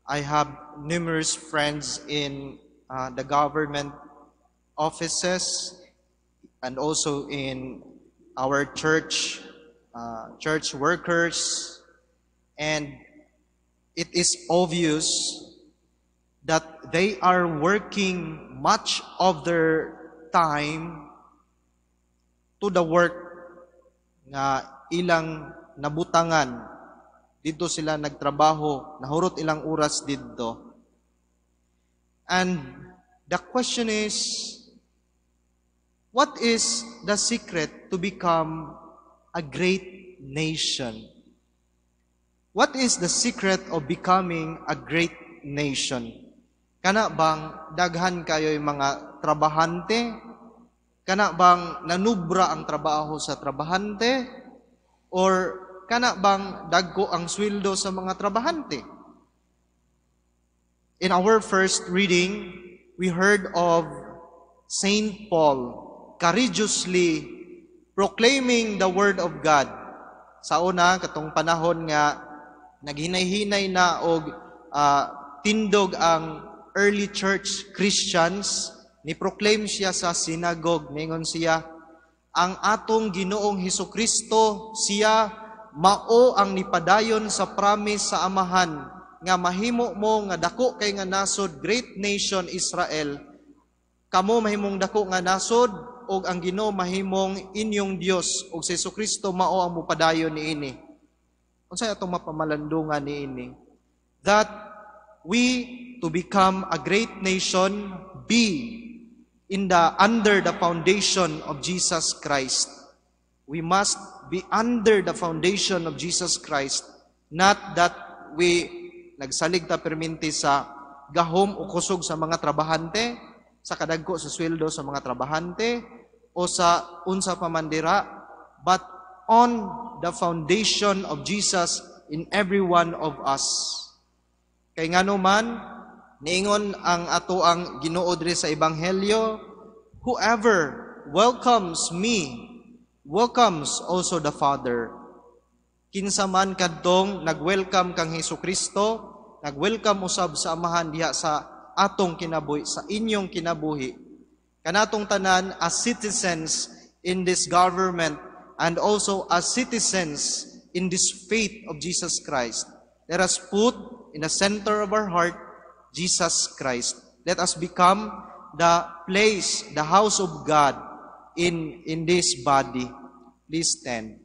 I have numerous friends in the government offices and also in our church, church workers, and it is obvious that they are working much of their time to the work nga ilang nabutangan. Didto sila nagtrabaho, nahurot ilang oras didto. And the question is, what is the secret to become a great nation? What is the secret of becoming a great nation? Kana bang daghan kayo'y mga trabahante? Kana bang nanubra ang trabaho sa trabahante? Or kana bang dagko ang sweldo sa mga trabahante? In our first reading, we heard of Saint Paul courageously proclaiming the word of God. Sa una, katong panahon nga naghinay-hinay na og tindog ang early church Christians, ni proclaim siya sa synagogue. Ningon siya, "Ang atong Ginoong Hesus Kristo, siya mao ang nipadayon sa promise sa Amahan nga mahimo mo nga dako kay nga nasod, great nation Israel. Kamo mahimong dako nga nasod ug ang Ginoo mahimong inyong Dios ug si Kristo mao ang mopadayon niini." Unsay atong mapamalandungan niini? That we to become a great nation be in the under the foundation of Jesus Christ. We must be under the foundation of Jesus Christ, not that we nagsalig ta perminti sa gahom o kusog sa mga trabahante, sa kadagko sa sweldo sa mga trabahante, o sa unsa pa man dira, but on the foundation of Jesus in every one of us. Kay ngano man, niingon ang ato ang Ginoo diri sa Ebanghelyo, "Whoever welcomes me welcomes also the Father." Kinsa man kadtong nag-welcome kang Hesus Kristo, nag-welcome usab sa Amahan diha sa atong kinabuhi, sa inyong kinabuhi. Kanatong tanan as citizens in this government and also as citizens in this faith of Jesus Christ. Let us put in the center of our heart Jesus Christ. Let us become the place, the house of God in this body. Please stand.